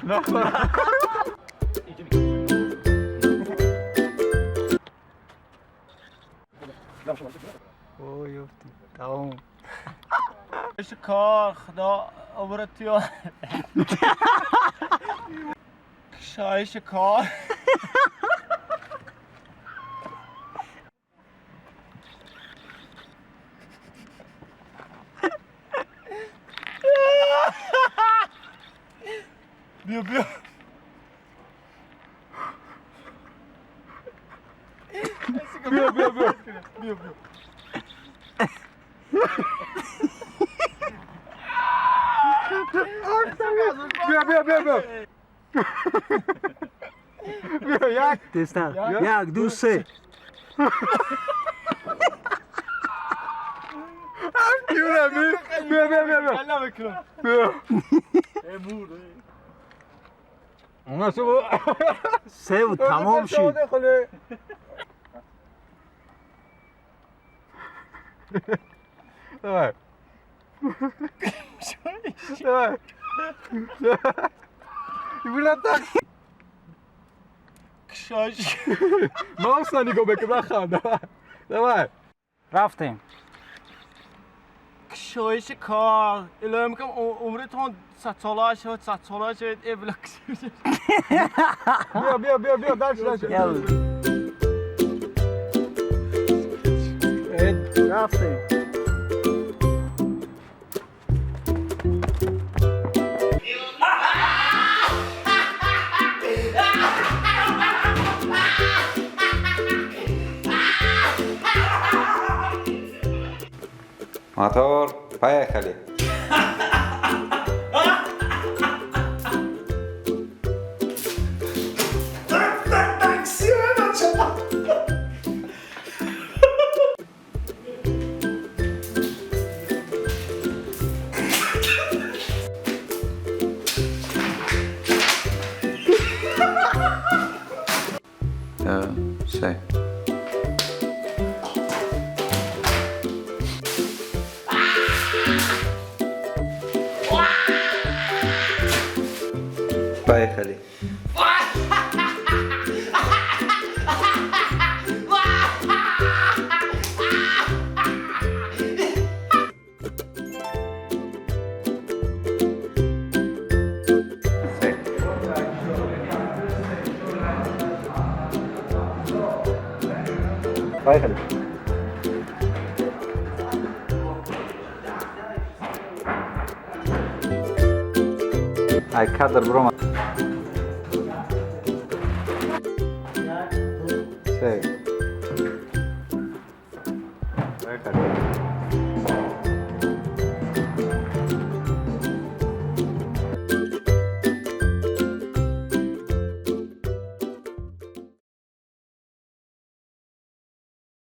Ой, ёфти. Тамом. Кор худо обратиё. Кушоиши кор. Биё, биё. Биё, биё, биё. Биё, биё. Биё, биё, биё, биё. Биё, як. Тезтар. Як, ду, се. Биё, биё, биё, биё, биё. Калла мекунам. Биё. Э, мур. Се тамом шид. Давай. Давай. Бля, так. Кушоиш. Маусна нигоҳ бекун, наханд. Давай. Давай. Рафтем. Кушоиши кор. Илоҳӣ мекунам, умритон 100 сола шавад, 100 сола шавед. Э, бля. Биё, биё, биё, биё, дальше, дальше. Рафтем. Мотор, поехали. Ду, се. Поехали. Се. Поехали. Ай, кадр брома.